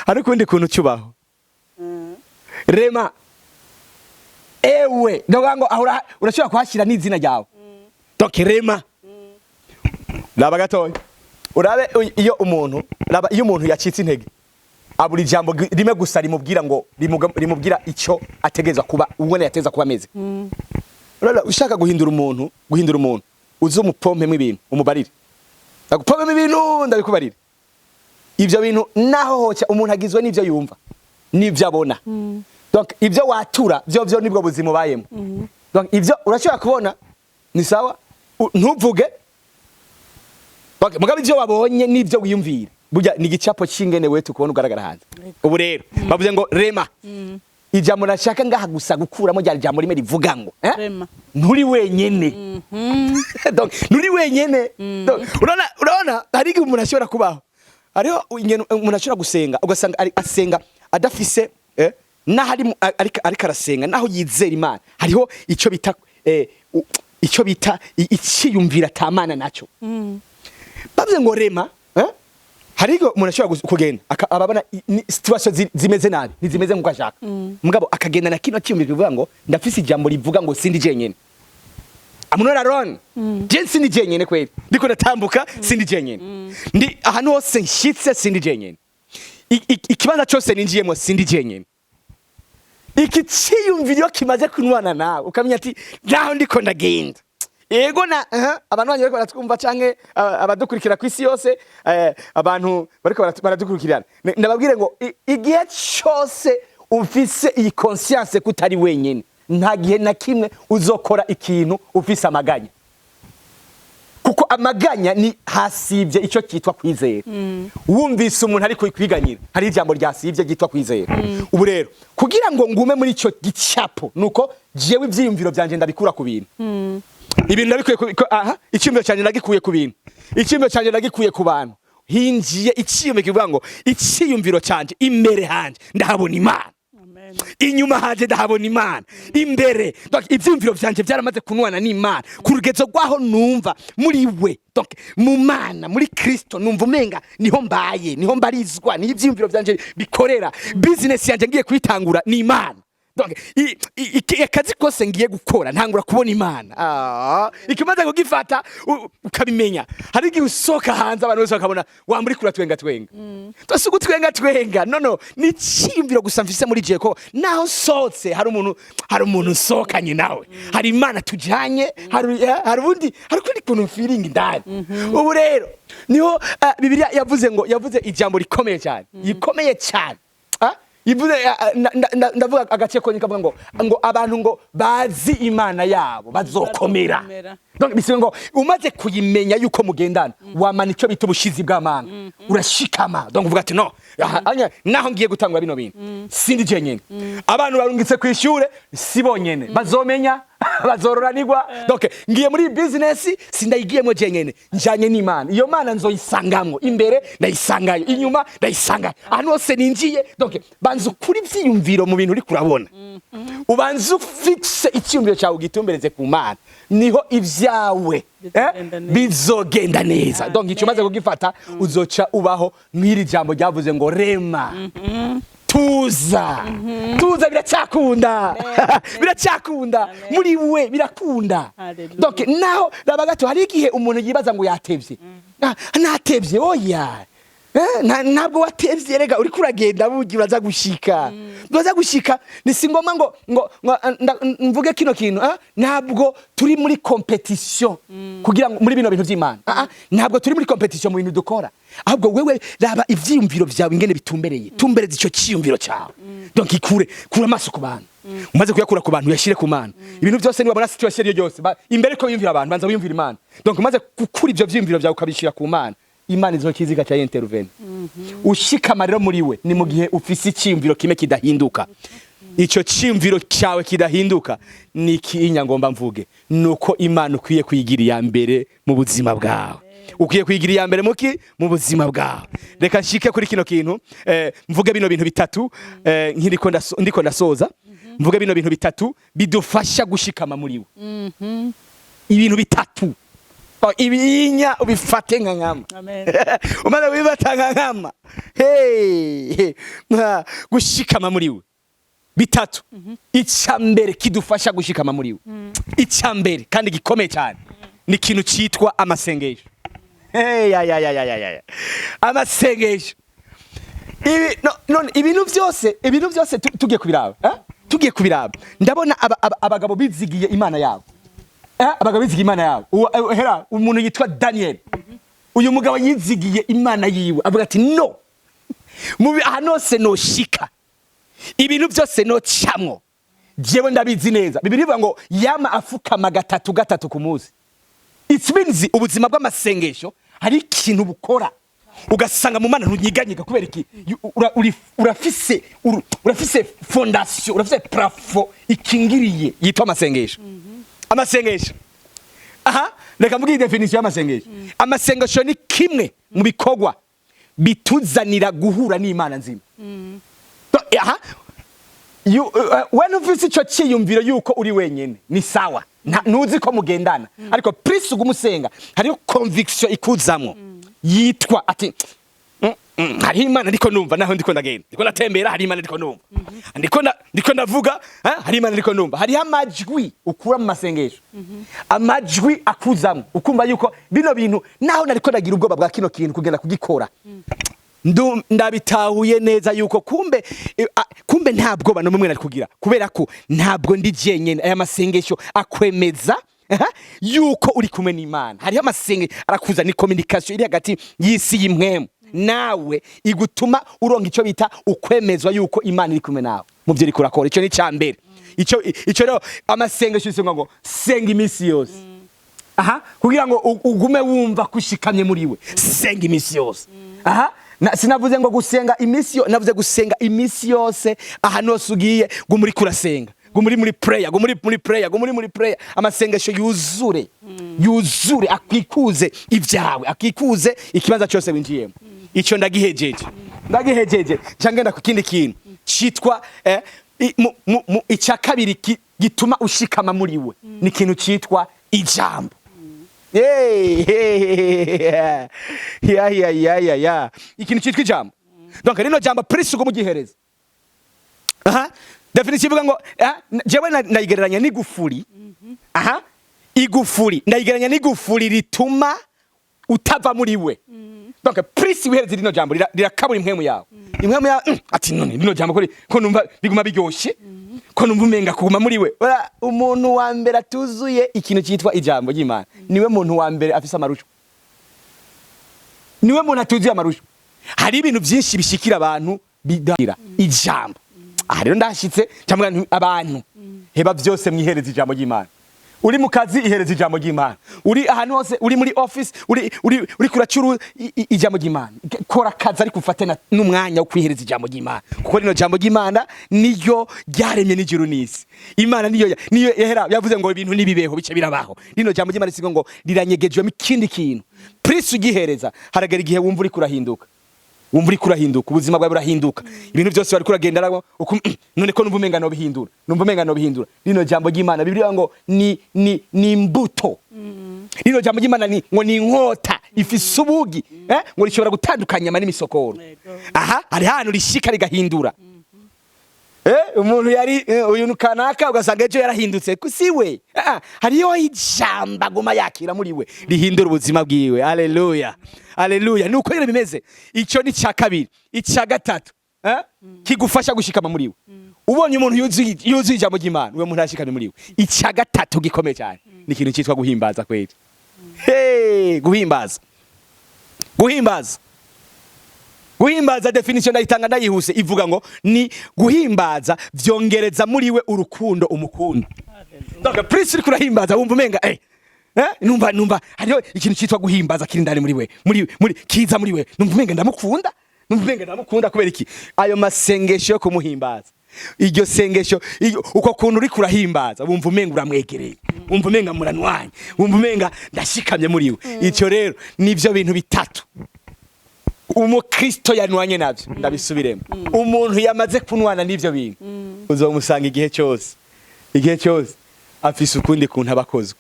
hari ukundi kuntu cyubaho. Rema ewe, ndavuga ngo aho urashobora kuhashyira n'izina ryawe. Donc rema. Raba gatoya urabe, iyo umuntu, raba, iyo umuntu yacitse intege, abura ijambo rimwe gusa rimubwira ngo rimubwira icyo ategerezwa kuba, ubone yategerezwa kuba ameze. Urabona, ushaka guhindura umuntu, guhindura umuntu, uze umupompemo ibintu, umubarire, ndagupompemo ibintu, ndabikubarire ibyo bintu. Naho hoca umuntu agizwe n'ibyo yumva n'ibyo abona. Donc ibyo watura byo nibwo buzima ubayemo. Donc ibyo urashobora kubona ni sawa, ntuvuge. Donc mugabo ibyo wabonye n'ibyo wiyumvira burya ni igicapo c'ingene wewe tukubona ugaragara hanze. Ubu rero bavuze ngo rema. Ijambo nashaka ngaha gusa gukuramo ryari jambo rimwe rivuga ngo eh? Rema. Nturi wenyene. Donc nturi wenyene. Donc urabona hari igihe umuntu ashobora kubaho, hariho ingene umuntu ashobora gusenga ugasanga ari asenga adafise naho ari ariko arasenga, naho yizera Imana, hariho icyo bita icyo bita iciyumvira atamana naco. Bavuze ngo rema, eh? Hari igihe umuntu ashobora kugenda ababona situation zimeze nabi, ntizimeze nk'uko ashaka, mugabo akagenda na kino cyiyumviro kivuga ngo ndafise ijambo rivuga ngo sindi jenyene, I'm not alone. Je sindi jenyene kweli, ndiko ndatambuka sindi jenyene, ndi ahantu hose nshitse sindi jenyene. Ikibanza cyose ninjiyemo sindi jenyene. Iki ciyumviro iyo kimaze kunwana nawe ukamenya ati naho ndiko ndagenda, yego na abantu banyu bariko baratwumva canke abadukurikira ku isi yose, abantu bariko baradukurikirana. Ndababwire ngo igihe cyose ufise iyi conscience ko utari wenyene, nta gihe na kimwe uzokora ikintu ufise amaganya, kuko amaganya ni hasibye icyo cyitwa kwizera. Wumvise umuntu ari kwiganyira, hari ijambo ryasibye ryitwa kwizera. Ubu rero kugira ngo ngume muri icyo gicapo, nuko jewe ivyiyumviro byanje ndabikura ku bintu. Ibintu ndabikuye aha icyumviro cyanjye ndagikuye ku bintu, icyumviro cyanjye ndagikuye ku bantu. Hinjiye icyiyumviro kivuga ngo icyiyumviro cyanjye, imbere hanje ndahabona Imana. Amen. Inyuma hanje ndahabona Imana, imbere. Donc ivyiyumviro vyanje byaramaze kunwana n'Imana ku rugezo rwaho numva muri we, donc mu Mana, muri Kristo, numva umenga niho mbaye, niho mbarizwa, niho ivyiyumviro vyanje bikorera. Business yanje ngiye kuyitangura ni Imana. Donc akazi kose ngiye gukora ntangura kubona Imana. Ikimaze kugifata ukabimenya, hari igihe usohoka hanze abantu bose bakabona wamba uriko uratwenga twenga. Twese ugutwenga twenga, no ni icyiyumviro gusa mfise muri jewe ko naho nsohotse hari umuntu nsohokanye nawe, hari Imana tujanye, hari ubundi, hari ukundi kuntu feeling indani. Ubu rero niho Bibiliya yavuze ngo, yavuze ijambo rikomeye cyane, rikomeye cyane. Ivuze ndavuga agace konyine kavuga ngo abantu ngo bazi Imana yabo bazokomera. Bazokomera. Donc bisigaye ngo umaze kuyimenya yuko mugendana, wamana icyo bita ubushizi bw'amanga, urashikama. Donc uvuga ati no aha, anya, naho ngiye gutangura bino bintu sindi jenyene, abantu barungitse ku ishure si bonyene bazomenya, bazororanirwa. Donc ngiye muri business sindayigiyemo jenyene, njanye n'Imana. Iyo Mana nzoyisangamwo, imbere ndayisangayo, inyuma ndayisangayo, ahantu hose ninjiye. Donc banza ukuri ivyiyumviro mu bintu uri kurabona, ubanza ufixe icyiyumviro cyawe ugitumbereze ku Mana, niho ibyawe Bizogenda neza. bizogenda neza. Donc icyo umaze kugifata uzoca ubaho mw'iri jambo ryavuze ngo rema, tuza, tuza, biracyakunda, biracyakunda muri we, birakunda. Hallelujah. Donc naho raba gato, hari igihe umuntu yibaza ngo yatevye. Natevye, oya. Ntabwo watevye rega, uriko uragenda bugi, uraza gushika, uraza gushika. Ni si ngombwa ngo mvuge kino kintu, ntabwo turi muri competition kugira ngo muri bino bintu vy'Imana. Ntabwo turi muri competition mu bintu dukora, ahubwo wewe raba ivyiyumviro vyawe ingene bitumbereye, tumbereze ico ciyumviro cyawe. Donc ikure, kura amaso ku bantu, umaze kuyakura ku bantu uyashire ku Mana. Ibintu byose niwabona situation iyo yose imbere ko wiyumvira abantu, banza wiyumvira Imana. Donc umaze gukura ivyo vyiyumviro vyawe ukabishira ku Mana, Imana izokiziga cya intervene. Ushikama rero muri we ni mu gihe ufise icyiyumviro kimwe kidahinduka. Icyo cyiyumviro cyawe kidahinduka ni ikinya ngomba mvuge, nuko Imana ukwiye kuyigira iya mbere mu buzima bwawe, ukwiye kuyigira iya mbere muki mu buzima bwawe. Reka nshike kuri kino kintu, mvuge bino bintu bitatu, nkiriko ndiko ndasoza, mvuge bino bintu bitatu bidufasha gushikama muri we. Ibintu bitatu. Oh, ibinya ubifate nka nkama. Amen. Umaze kubifata nka nkama, hey, gushikama muri we bitatu. Icya mbere kidufasha gushikama muri we, icya mbere kandi gikomeye cyane, ni ikintu cyitwa amasengesho. Hey, ya, ya, ya, ya, ya, ya. Amasengesho. Ibi, no, none ibintu byose tugiye kubiraba, eh? Tugiye kubiraba, ndabona abagabo bizigiye Imana yabo, abagabo bizigiye Imana yabo. Hera umuntu yitwa Daniel, uyu mugabo yizigiye Imana yiwe, avuga ati no mubi ahantu hose noshika. Ibintu byose nocamwo, jewe ndabizi neza. Bibiliya ivuga ngo yama afukama gatatu gatatu ku munsi. It means ubuzima bw'amasengesho hari ikintu bukora, ugasanga mu Mana ntunyiganyega. Kubera iki? Urafise fondation, urafise plafond ikingiriye yitwa amasengesho. Amasengesho, aha reka mvuge définition y'amasengesho. Amasengesho ni kimwe mu bikorwa bituzanira guhura n'Imana nzima. Aha we ntufise ico ciyumviro yuko uri wenyene, ni sawa. Ntuzi ko mugendana, ariko plus uguma usenga, hariho conviction ikuzamwo yitwa ati hariho Imana ndiko numva. Naho ndiko ndagenda, ndiko ndatembera, hari Imana ndiko numva. Ndiko ndavuga, hari Imana ndiko numva. Hariho amajwi ukura mu masengesho, amajwi akuzamwo, ukumva yuko bino bintu, naho nariko ndagira ubwoba bwa kino kintu kugenda kugikora, ndabitahuye neza yuko kumbe kumbe nta bwoba n'umwe nari kugira, kubera ko ntabwo ndi jenyene. Aya masengesho akwemeza, aha, yuko uri kumwe n'Imana. Hariho amasengesho arakuza, ni communication iri hagati y'isi y'impwemu nawe, igutuma uronka icyo bita ukwemezwa yuko Imana iri kumwe nawe mu byo uriko urakora. Icyo ni icya mbere. Icyo rero, amasengesho isenga ngo senga iminsi yose, aha kugira ngo ugume wumva kushikamye muri we. Senga iminsi yose. Aha sinavuze ngo gusenga iminsi yo, navuze gusenga iminsi yose. Ahantu hose ugiye, guma uriko urasenga, guma uri muri prayer, guma uri muri prayer, guma uri muri prayer. Amasengesho yuzure, yuzure, akwikuze ibyawe, akikuze ikibanza cyose winjiyemo. Icyo ndagihejeje, ndagihejeje. Nca ngenda ku kindi kintu citwa icya kabiri gituma ushikama muri we, ni ikintu citwa ijambo. Hey, hey, ya ya ya ya ya, ikintu cyitwa ijambo. Donc rino jambo, plus ugo mugihereza, aha définition ivuga ngo jewe ndayigereranya n'igufuri. Aha igufuri ndayigereranya n'igufuri rituma utava muri we. Donc plus wihereza rino jambo, rirakabura impwemu yawe, impwemu yawe ati none rino jambo ko numva biguma biryoshe, ko numva umenga kuguma muri we. Ora, umuntu wa mbere atuzuye ikintu cyitwa ijambo ry'Imana niwe muntu wa mbere afise amarusho, niwe muntu atuzuye amarusho. Hari ibintu byinshi bishikira abantu bidahira ijambo. Aha rero ndashitse cyangwa abantu, heba byose mwihereza ijambo ry'Imana. Uri mu kazi, ihereza ijambo ry'Imana. Uri ahantu hose, uri muri office, uri kuracuru ijambo ry'Imana. Kora akazi, ariko ufate n'umwanya wo kwihereza ijambo ry'Imana, kuko rino jambo ry'Imana niyo ryaremye n'ijuru n'isi. Imana niyo yahera yavuze ngo ibintu nibibeho, bice birabaho. Rino jambo ry'Imana risigo ngo riranyegejwemo ikindi kintu. Plus ugihereza, haragera igihe wumva uri kurahinduka, wumva uriko urahinduka, ubuzima bwawe burahinduka. Ibintu byose wari kuragenda none ko numva umenga nobihindura, numva umenga nobihindura. Rino jambo ry'Imana, Bibiliya ngo ni imbuto. Rino jambo ry'Imana ni ngo ni inkota ifise ubugi, ngo rishobora gutandukanya inyama n'imisokoro. Aha hari hantu rishika rigahindura. Umuntu yari uyu kanaka, ugasanga ejo yarahindutse siwe. Hariyo ijambo aguma yakira muri we rihindura ubuzima bwiwe. Haleluya, haleluya! Nuko rero bimeze. Icyo ni cya kabiri. Icya gatatu kigufasha gushikama muri we, ubonye umuntu yuzuye ijambo ry'Imana, uwo muntu arashikamye muri we. Icya gatatu gikomeye cyane ni ikintu cyitwa guhimbaza kweli. Hey, guhimbaza, guhimbaza, guhimbaza. Définition ndayitanga ndayihuse, ivuga ngo ni guhimbaza vyongereza muri we urukundo umukunda. Donc plus uriko urahimbaza, wumva umenga numva hariho ikintu cyitwa guhimbaza kiri ndani muri we, muri kiza muri we. Numva umenga ndamukunda, numva umenga ndamukunda. Kubera iki? Ayo masengesho yo kumuhimbaza, iryo sengesho, uko kuntu uriko urahimbaza, wumva umenga uramwegereye, wumva umenga muranwanye, wumva umenga ndashikamye muri we. Icyo rero nivyo bintu bitatu umukristo yanwanye navyo. Ndabisubiremo: umuntu yamaze kunwana n'ivyo bintu, uzomusanga igihe cyose, igihe cyose afise ukundi kuntu aba akozwe.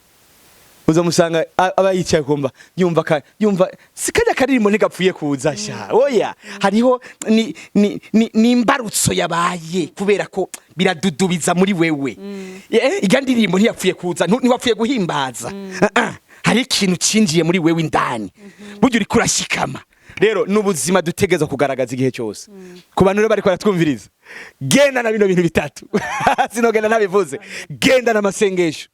Uzomusanga aba yicaye kumva yumva yumva si kajya karirimbo ntigapfuye kuza sha. Oya, hariho ni imbarutso yabaye, kubera ko biradudubiza muri wewe. Irya ndirimbo ntiyapfuye kuza, ntiwapfuye guhimbaza. Ah, ah, hari ikintu cinjiye muri wewe indani, burya uriko urashikama. Rero n'ubuzima dutegereza kugaragaza igihe cyose. Ku bantu rero bariko baratwumviriza, genda na bino bintu bitatu, sinogenda ntabivuze. Genda n'amasengesho.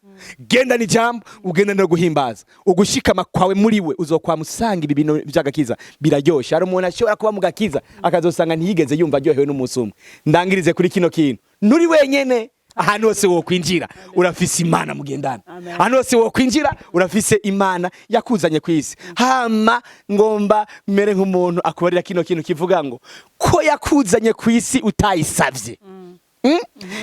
Gendana ijambo, ugendane no guhimbaza. Ugushikama kwawe muri we uzokwama usanga ibi bintu vy'agakiza biraryoshe. Hari umuntu ashobora kuba mu gakiza akazosanga ntiyigeze yumva aryohewe n'umunsi umwe. Ndangirize kuri kino kintu: nturi wenyene. Ahantu hose wokwinjira urafise Imana mugendana. Amen. Ahantu hose wokwinjira urafise Imana yakuzanye ku isi. Hama ngomba mere nk'umuntu akubarira kino kintu kivuga ngo ko yakuzanye ku isi utayisavye.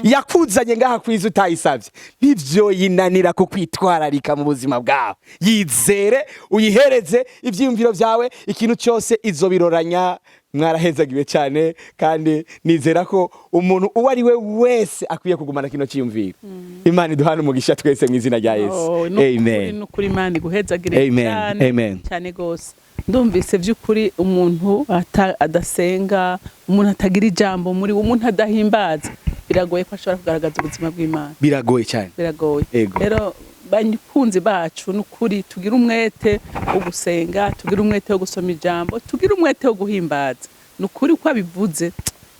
Yakuzanye ngaha ku isi utayisavye, ntivyo yinanira kukwitwararika mu buzima bwawe. Yizere, uyihereze ivyiyumviro vyawe, ikintu cyose izobiroranya. Mwarahezagiwe cyane, kandi nizera ko umuntu uwo ari we wese akwiye kugumana kino cyiyumviro. Imana iduhane umugisha twese mu izina rya Yesu. Oh, nukuri. Amen. Nukuri, Imana iguhezagire Amen. cyane. Amen. Cyane gose. Ndumvise by'ukuri umuntu adasenga, umuntu atagira ijambo muri we, umuntu adahimbaza, biragoye ko ashobora kugaragaza ubuzima bw'Imana. Biragoye cyane. Biragoye. Ego. Rero bakunzi bacu, nukuri tugire umwete wo gusenga, tugire umwete wo gusoma ijambo, tugire umwete wo guhimbaza. Nukuri uko abivuze,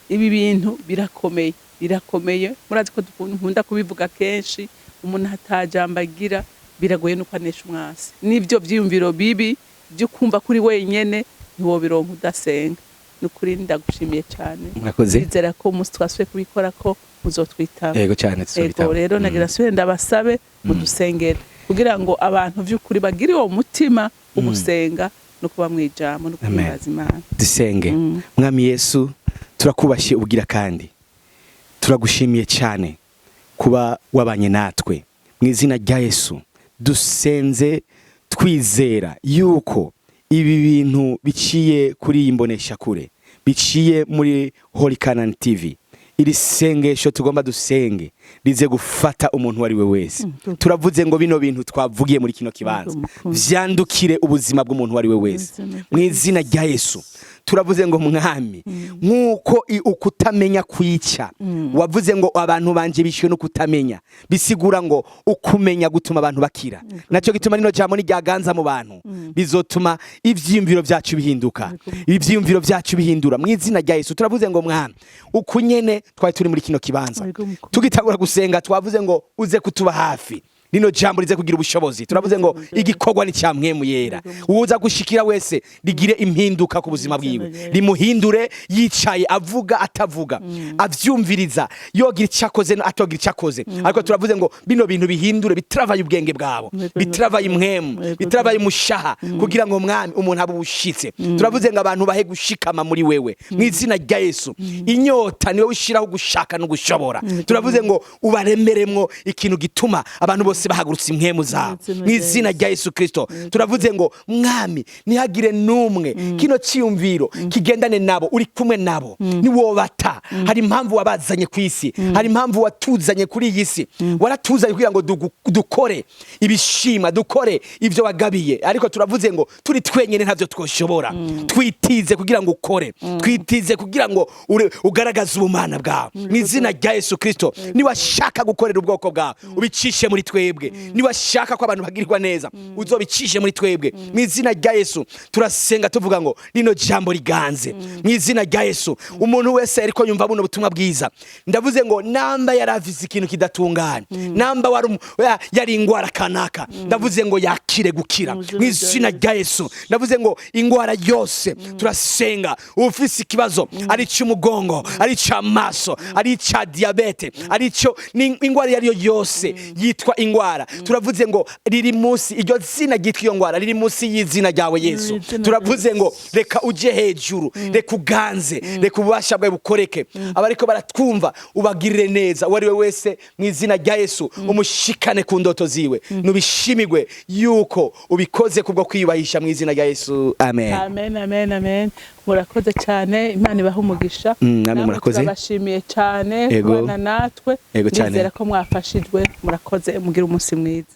ibi bintu birakomeye, birakomeye. Murazi ko nkunda kubivuga kenshi: umuntu atajambo agira, biragoye nuko anesha umwasi n'ibyo vyiyumviro bibi byo kumva kuri wenyene. Ntiwobironka udasenga. Nukuri ndagushimiye cyane. Murakoze. Nizera ko umunsi twasubiye kubikora ko muzotwitaba. Yego cyane. Ego. Tuzobitaba. Rero nagira nsubire ndabasabe mudusengere kugira ngo abantu vy'ukuri bagire uwo mutima wo gusenga no kuba mw'ijambo no Amen. guhimbaza Imana. Dusenge. Mwami Yesu, turakubashye ubwira kandi turagushimiye cyane kuba wabanye natwe. Mu izina rya Yesu dusenze twizera yuko ibi bintu biciye kuri iyi mboneshakure, biciye muri Holy Canaan TV, iri sengesho tugomba dusenge rize gufata umuntu uwo ari we wese. Turavuze ngo bino bintu twavugiye muri kino kibanza vyandukire ubuzima bw'umuntu uwo ari we wese mu izina rya Yesu. Turavuze ngo Mwami, nk'uko ukutamenya kwica, wavuze ngo abantu banje bishwe no kutamenya, bisigura ngo ukumenya gutuma abantu bakira. Nacyo gituma rino jambo niryaganza mu bantu, bizotuma ivyiyumviro byacu bihinduka, ivyiyumviro byacu bihindura mu izina rya Yesu. Turavuze ngo Mwami, uku nyene twari turi muri kino kibanza tugitangura gusenga, twavuze ngo uze kutuba hafi, rino jambo rize kugira ubushobozi. Turavuze ngo igikorwa ni cya Mpwemu Yera, uza gushikira wese rigire impinduka ku buzima bwiwe, rimuhindure yicaye, avuga, atavuga, avyumviriza, yogira icyo akoze, atogira icyo akoze. Ariko turavuze ngo bino bintu bihindure, bitravaye ubwenge bwabo, bitravaye impwemu, bitravaye umushaha, kugira ngo Mwami umuntu abe ubushitse. Turavuze ngo abantu bahe gushikama muri wewe mu izina rya Yesu. Inyota niwe ushiraho gushaka no gushobora. Turavuze ngo ubaremeremwo ikintu gituma abantu bose bahagurutse impwemu zabo mu izina rya Yesu Kristo. Turavuze ngo Mwami, ntihagire n'umwe kino cyiyumviro kigendane nabo. Uri kumwe nabo, niwobata. Hari impamvu wabazanye ku isi, hari impamvu watuzanye kuri iyi si. Waratuzanye kugira ngo dukore ibishima, dukore ibyo wagabiye. Ariko turavuze ngo turi twenyine ntavyo twoshobora. Twitize kugira ngo ukore, twitize kugira ngo ugaragaze ubumana bwawe mu izina rya Yesu Kristo. Niwashaka gukorera ubwoko bwawe, ubicishe muri twebwe. Niwashaka ko abantu bagirirwa neza, uzobicishe muri twebwe mu izina rya Yesu. Turasenga tuvuga ngo rino jambo riganze mu izina rya Yesu. Umuntu wese ariko yumva buno butumwa bwiza, ndavuze ngo namba yaravize ikintu kidatunganye, namba yari ingwara kanaka, ndavuze ngo yakire gukira mu izina rya Yesu. Ndavuze ngo ingwara yose, turasenga ufise ikibazo, ari icy'umugongo, ari icy'amaso, ari icya diyabete, ari icyo ni ingwara iyo ari yo yose yitwa ingwara, turavuze ngo riri munsi, iryo zina ryitwa iyo ngwara riri munsi y'izina ryawe Yesu. Izina. Turavuze ngo reka uje hejuru, reka uganze, reka ububasha bwawe bukoreke. Abariko baratwumva ubagirire neza, uwo ari we wese mu izina rya Yesu, umushikane ku ndoto ziwe. Nubishimigwe yuko ubikoze kubwo kwiyubahisha mu izina rya Yesu, amen. Amen, amen, amen. Murakoze cyane, Imana ibahe umugisha. Namwe Namwe murakoze. Turabashimiye cyane Ego. kubana natwe. Ego cyane. Nizera ko mwafashijwe. Murakoze, mugire umunsi mwiza.